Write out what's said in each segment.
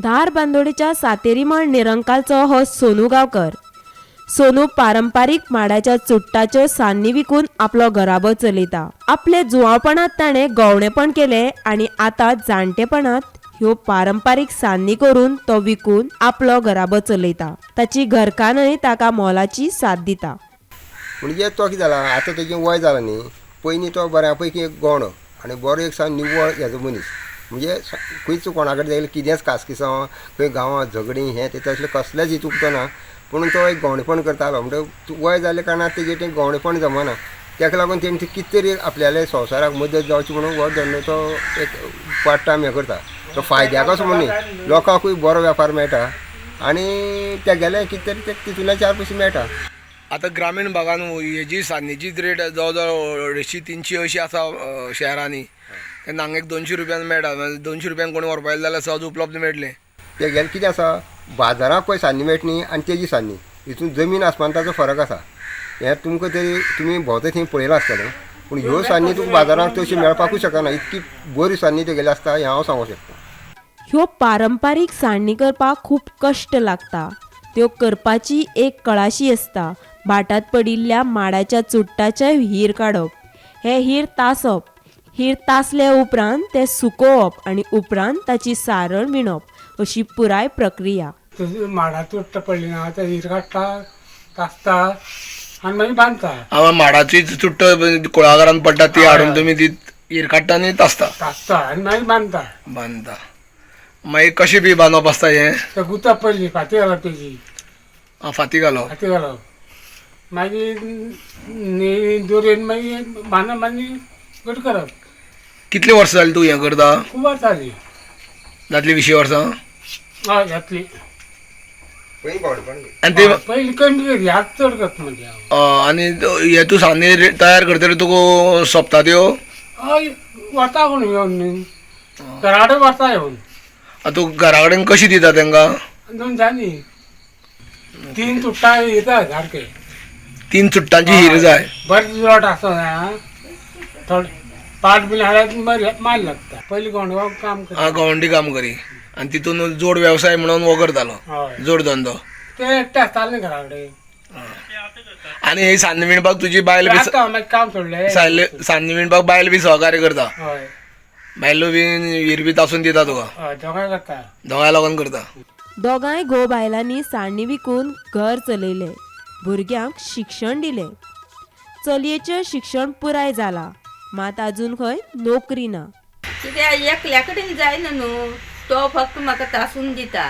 धारबांदोडेच्या सातेरीमळ निरंकालचो हो सोनू गांवकर. सोनू पारंपारीक माडाच्या चुट्टाच्यो सान्नी विकून आपलो घराबो चलयता. आपले जुवांपणांत ताणें गवणेपण केलें आनी आतां जाणटेपणांत ह्यो पारंपारीक सान्नी करून तो विकून आपलो घराबो चलयता. ताची घरकान्नय ताका मोलाची साथ दिता. म्हणजे तो कितें जाला, आतां तेजें वय जालां न्ही, पयलीं तो बऱ्या पैकी एक गवणो आनी बरो एक सामको निवळ हेजो मनीस. म्हणजे खंयच कोणा कडेन तेगेलें कितेंच कासकिसांव, खंय गांवांत झगडीं हें तें तसलें कसलेंच हितूंक तो ना. पूण तो एक गवणेपण करतालो. म्हणटकच वय जाल्ल्या कारणान तेजें तें गवणेपण जमना. ताका लागून तेणें तें कितें तरी आपल्याले संवसाराक मदत जावची म्हणून हो धंदो तो एक पार्ट टायम हें करता. तो फायद्याक असो म्हणून न्ही, लोकांकूय बरो वेपार मेळटा आनी तेगेलें कितें तरी तितूंतल्यान चार पयशे मेळटा. आतां ग्रामीण भागान हेजी सान्नीची रेट जवळ जवळ 250-300 अशी आसा शहरांनी. तेन्ना हांगा एक 200 रुपयान मेळटा. 200 रुपयान कोणी व्हरपा येयले जाल्यार सहज उपलब्ध मेळटलें. तेगेलें कितें आसा, बाजाराक पळय सान्नी मेळटा न्ही आनी तेजी सान्नी हितून जमीन आसमानाचो फरक आसा. हें तुमकां तरी तुमी भोंवता थंय पळयलां आसतलें, पूण ह्यो सान्नी तुका बाजारांत तशी मेळपाकूच शकना. इतकी बरी सान्नी तेगेली आसता हें हांव सांगूंक शकता. ह्यो पारंपारीक सान्नी करपाक खूब कश्ट लागता. त्यो करपाची एक कळाशी आसता. भाटांत पडिल्ल्या माडाच्या चुट्टाचे हीर काडप, हे हीर तासप, हीर तासले उपरांत ते सुकोवप आनी उपरांत ताची सारण विणप अशी पुराय प्रक्रिया. माडा चुट्टां पडली ना ते हीर काडटा, तासता आनी मागीर बांदता. हांव माडाची चुट्ट कुळागरान पडटा ती हाडून तुमी ती हीर काडटा आनी तासता. तासता आनी मागीर बांदता. बांदता. मागीर कशें बी बांदप आसता हें? ते गुंतप पयली फाती घालप तेजी. आं, फाती घालप. फाती घालप, मागीर दोरयेन मागीर बांदप आनी घट करप. कितली वर्सां जालीं तूं हें करता? खूब वर्सां जालीं. जातली 20 वर्सां? हय, जातली. आनी ते पयलीं कमी करी, आतां चड करता म्हणजे हांव. आनी हे तूं सान्नी तयार करतरी तुका सोंपता त्यो? हय, वता कोण येवन न्ही, घरा कडेन वता येवन. तूं घरा कडेन कशी दिता तांकां? दोन दिसांनी 3 चुट्टां येता सारके. 3 चुट्टांची हीर जाय. बरें जुळट आसता, थोडे पाट बीन हाडल्यार माल लागता. पयलीं गवंडो काम करता. आं, गवंडी काम करी आनी तितून जोड वेवसाय म्हणून हो करतालो. हय, जोड धंदो. ते एकटे आसताले न्ही घरा कडेन. आनी ही सान्नी विणपाक तुजी बायल बी आतां मागीर काम सोडलें. सान्नी विणपाक बायल बी सहकार्य करता? हय. बायलो बी हीर बी तासून दिता तुका? हय, दोगांय करता. दोगांय लागून करता. दोगांय घोव बायलांनी सान्नी विकून घर चलयलें, भुरग्यांक शिक्षण दिलें. चलयेचें शिक्षण पुराय जालां, मात आजून खंय नोकरी ना. कित्याक एकल्या कडेन जायना न्हू, तो फक्त म्हाका तासून दिता.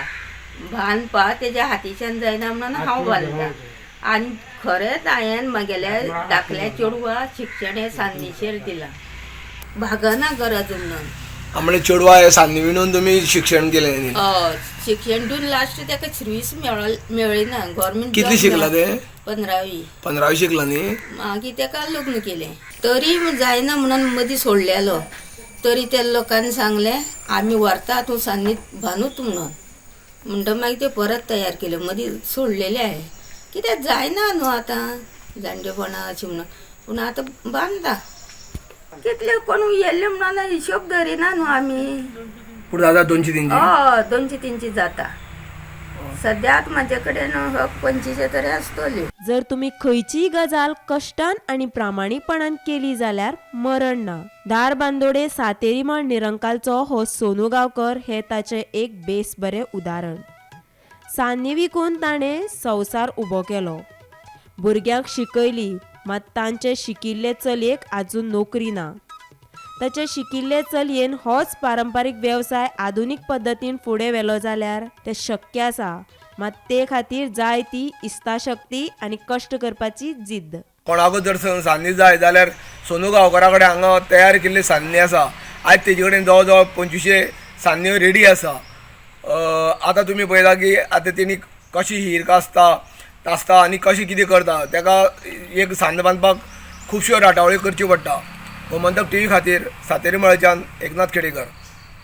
बांदपा तेज्या हातीच्यान जायना म्हणून हांव बांदता. आनी खरेंच हांवें म्हगेल्या धाकल्या चेडवा शिक्षण हें सान्नीचेर दिलां, भागना गरज म्हणून. म्हणजे चेडवा हे सान्नी विणून तुमी शिक्षण दिलें? हय, शिक्षण दिवन लास्ट ताका सर्वीस मेळ्ळी ना, गव्हर्मेंट. कितली शिकला तें? 15वी. 15वी शिकला न्ही? मागीर ताका लग्न केलें. तरी जायना म्हणून मदीं सोडलेलो, तरी त्या लोकांनी सांगलें आमी व्हरता तूं सान्नी बांदूच म्हणून. म्हणटा मागीर ते परत तयार केल्यो. मदीं सोडलेले हांवें, कित्याक जायना न्हू आतां जाणटेपणा अशें म्हणून. पूण आतां बांदता. कितले कोण येयल्ले म्हणून हिशोब धरिना न्हू आमी. पूण जाता 200-300? हय, 200-300 जाता. सद्या आतां म्हाजे कडेन 25 तरी आसतल्यो. जर तुमी खंयचीय गजाल कश्टान आनी प्रामाणीकपणान केली जाल्यार मरण ना. धारबांदोडे सातेरीमळ निरंकालचो हो सोनू गांवकर हे ताचें एक बेस बरें उदाहरण. सान्नी विकून ताणें संवसार उबो केलो, भुरग्यांक शिकयली, मात तांचे शिकिल्ले चलयेक आजून नोकरी ना. ताचे शिकिल्ले चलयेन होच पारंपारीक वेवसाय आधुनीक पद्दतीन फुडें व्हेलो जाल्यार तें शक्य आसा, मात ते खातीर जाय ती इत्साशक्ती आनी कश्ट करपाची जिद्द. कोणाकूच जर सान्नी जाय जाल्यार सोनू गांवकरा कडेन हांगा तयार केल्ली सान्नी आसा. आयज तेजे कडेन जवळ जवळ 2500 सान्न्यो रेडी आसा. आतां तुमी पळयता की आतां तेणी कशी हीर कासता, तासता आनी कशें कितें करता. ताका एक सान्न बांदपाक खुबश्यो राटावळी करच्यो पडटा. गोमंतक टीव्ही खातीर सातेरी मळच्यान एकनाथ खेडेकर.